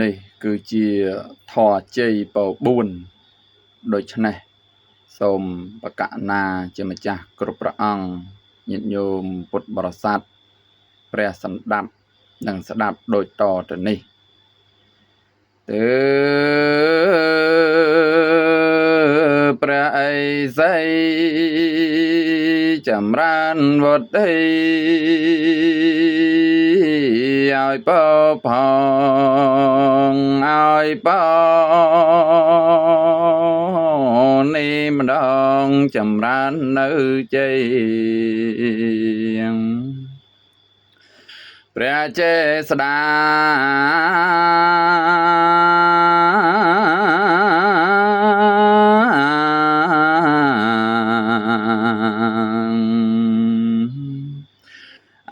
នេះគឺជាធម៌ជ័យព4ដូច្នេះសូមបកណាជាម្ចាស់គ្រប់ព្រះអង្គញាតិញោមពុទ្ធបរិស័ទព្រះសន្តាប់និងស្ដាប់ដូចតទៅនេះទើព្រះអិសីចម្រើនវត្តីឲ្យពផងឲ្យពនេះម្ដងចម្រើននៅជ័យព្រះចេស្តា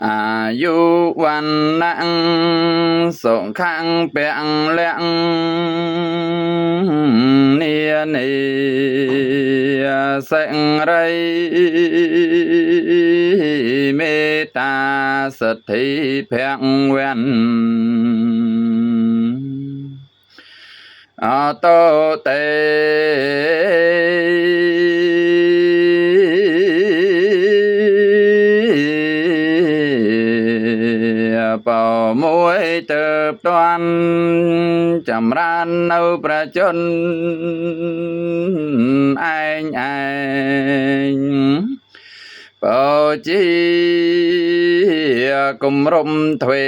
អាយុវណ្ណៈសុខំពលៈនានីសិរីមេត្តាសទ្ធិភវ័នអតោតេបមួយទៅផ្ទាន់ចម្រើននៅប្រជជនឯងឯងបជាគំរុំទ្វេ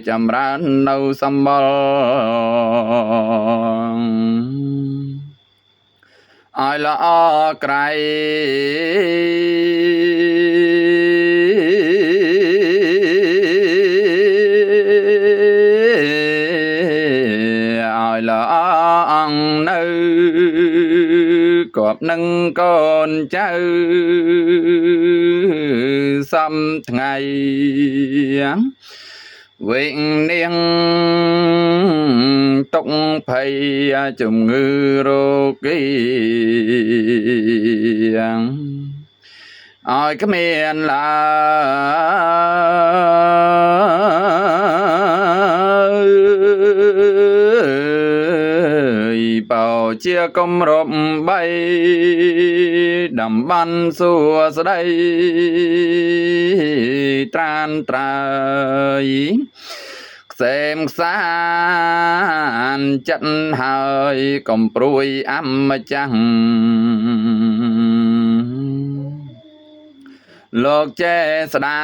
ចម្រើននៅសម្បល់ឲ្យល្អក្រៃឲ្យល្អអង្គនៅគប់នឹងកូនចៅសំថ្ងៃវិញនាងទុកភ័យជំងឺរោគីឲ្យគ្មានឡើយបោជាគម្រប់បីតំបន់សួស្ដីត្រានត្រើយខ្សែមខ្សានចិត្តហើយកុំព្រួយអម្ចាស់លោកចេស្តា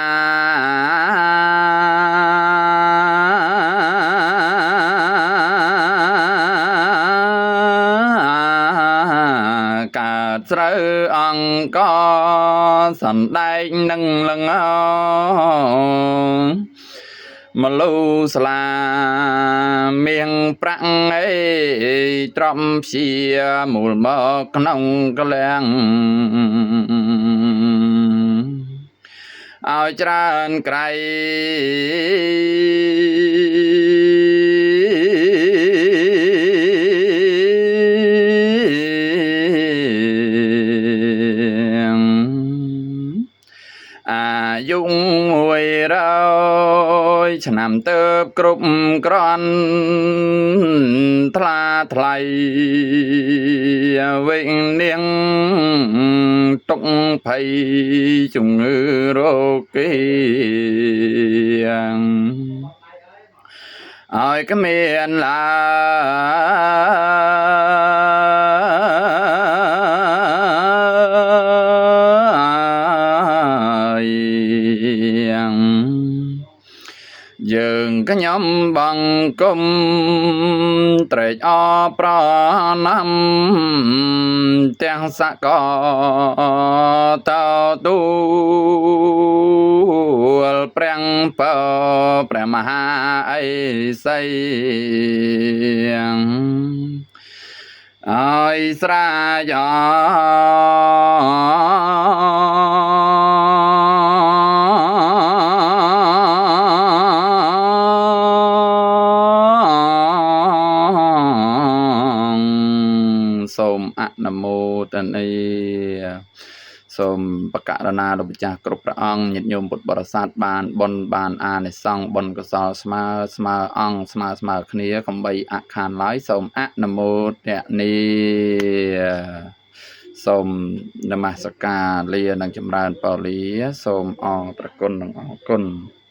កើតស្រូវអង្គសណ្ដែកនឹងលងមលូស្លាមៀងប្រាក់អីត្រំព្យាមូលមកក្នុងក្លាំងឲ្យច្រើនក្រៃអាយុ100ឆ្នាំទៅគ្រប់ក្រន់ថ្លាថ្លៃវិញនាងទុកភ័យជំងឺរោគីឲ្យគ្មានឡើយយើងខ្ញុំបង្គំត្រេកអរប្រណាំទាំងសកលតទូលព្រះពព្រះមហាអិសីឲ្យស្រាយសូមអនុមោទនា សូមបកករណាលោកម្ចាស់គ្រប់ព្រះអង្គញាតិញោមពុទ្ធបរិស័ទបានបុណ្យបានអានិសង្សបុណ្យកុសលស្មើស្មើអង្គស្មើស្មើគ្នាកំបីអខានឡើយសូមអនុមោទនាសូមនមស្ការលានិងចម្រើនពរលាសូមអរព្រះគុណនិងអរគុណ។